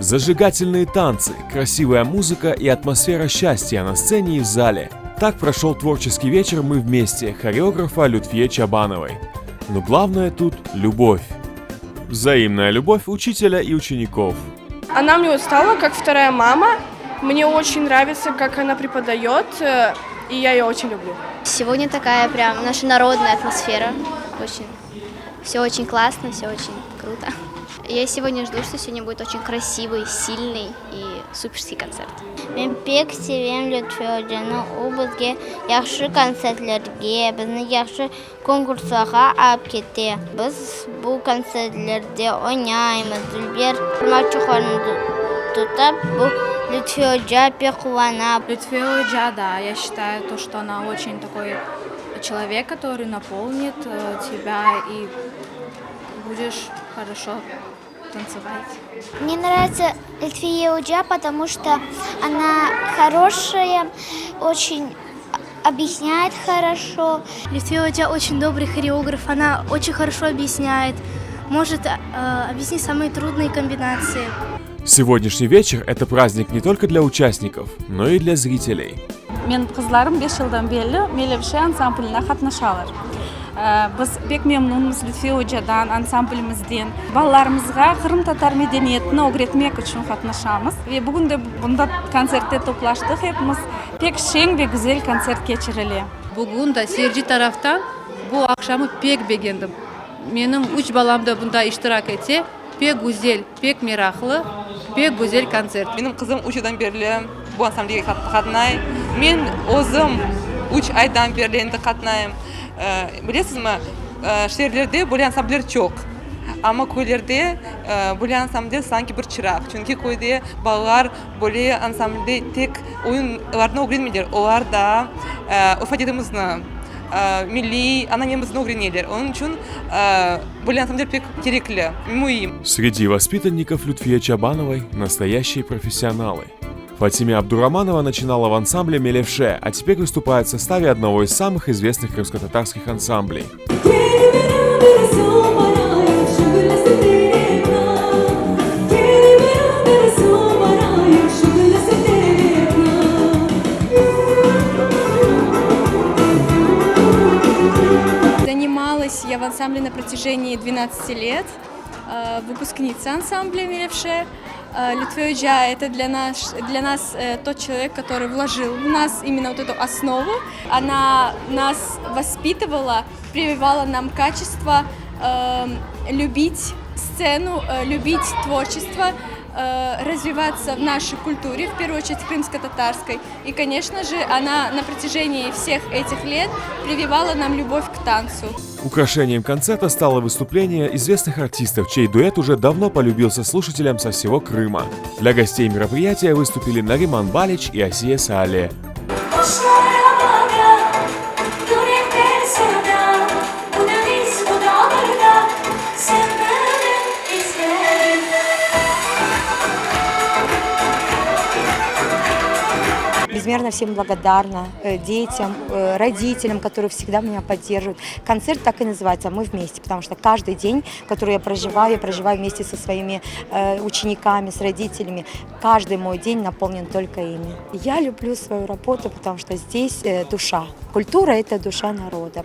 Зажигательные танцы, красивая музыка и атмосфера счастья на сцене и в зале. Так прошел творческий вечер «Мы вместе» хореографа Лютфие Чабановой. Но главное тут – любовь. Взаимная любовь учителя и учеников. Она мне стала как вторая мама. Мне очень нравится, как она преподает, э, и я ее очень люблю. Сегодня такая прям наша народная атмосфера. Очень. Все очень классно, все очень круто. Я сегодня жду, что сегодня будет очень красивый, сильный и суперский концерт. Men pek sevem Lütfiye ocanı, o bizge yahşı kontsertlerge, bizni yahşı konkurslarğa alıp kete. Biz bu kontsertlerde oynaymız, dülber parmaqçıqlarnı tutıp, bu Lütfiye oca pek quvana. Lütfiye oca, da, ya şçitаю, то, что ona oçen takoy çelovek, kotoryy napolinit tebâ i budeş horoşo tantsevat. Mne nravitsya Lütfiye oca, potomu çto ona horoşaya, oçen obyasnâyet horoşo. Lütfiye oca oçen dobryy horeograf, ona oçen horoşo obyasnâyet, mojıt obyasnit samıye trudnıye kombinatsii. Сегодняшний вечер – это праздник не только для участников, но и для зрителей. Menim qızlarım beş yıldan berli Melevşe ansambline qatnaşalar. Biz pek memnunmız Lütfiye ocadan, ansamblimizden. Balalarımızğa qırımtatar medeniyetini ögretmek içün qatnaşamız. Ve bugün de bunda kontsertte toplaştıq epimiz. Pek şeñ ve güzel kontsert keçirile. Bugün da seyirci taraftan bu aqşamı pek begendim. Menim üç balam da bunda iştirak ete. Pek güzel, pek meraqlı, pek güzel kontsert. Menim qızım üç yıldan berli bu ansamblge qatnay. Men özüm üç aydan berli endi qatnayım. Bilesizmi, şeerlerde böyle ansambller çoq, amma köylerde böyle ansambller sanki bir çıraq. Çünki köyde balalar böyle ansamblde tek oyunlarnı ögrenmeyler, olar da urf-adetimizni, milliy ananemizni ögreneler. Onıñ içün böyle ansambller pek kerekli, müim. Среди воспитанников Лютфие Чабановой настоящие профессионалы. Фатиме Абдураманова начинала в ансамбле «Мелевше», а теперь выступает в составе одного из самых известных крымско-татарских ансамблей. Занималась я в ансамбле на протяжении 12 лет, выпускница ансамбля Мелевше. Лютфие oca это для нас, для нас тот человек, который вложил в нас именно вот эту основу. Она нас воспитывала, прививала нам качество любить сцену, любить творчество, развиваться в нашей культуре, в первую очередь крымско-татарской. И, конечно же, она на протяжении всех этих лет прививала нам любовь к танцу. Украшением концерта стало выступление известных артистов, чей дуэт уже давно полюбился слушателям со всего Крыма. Для гостей мероприятия выступили Нариман Балич и Асия Сале. Безмерно всем благодарна, э, детям, э, родителям, которые всегда меня поддерживают. Концерт так и называется «Мы вместе», потому что каждый день, который я проживаю, я проживаю вместе со своими э, учениками, с родителями. Каждый мой день наполнен только ими. Я люблю свою работу, потому что здесь душа. Культура – это душа народа.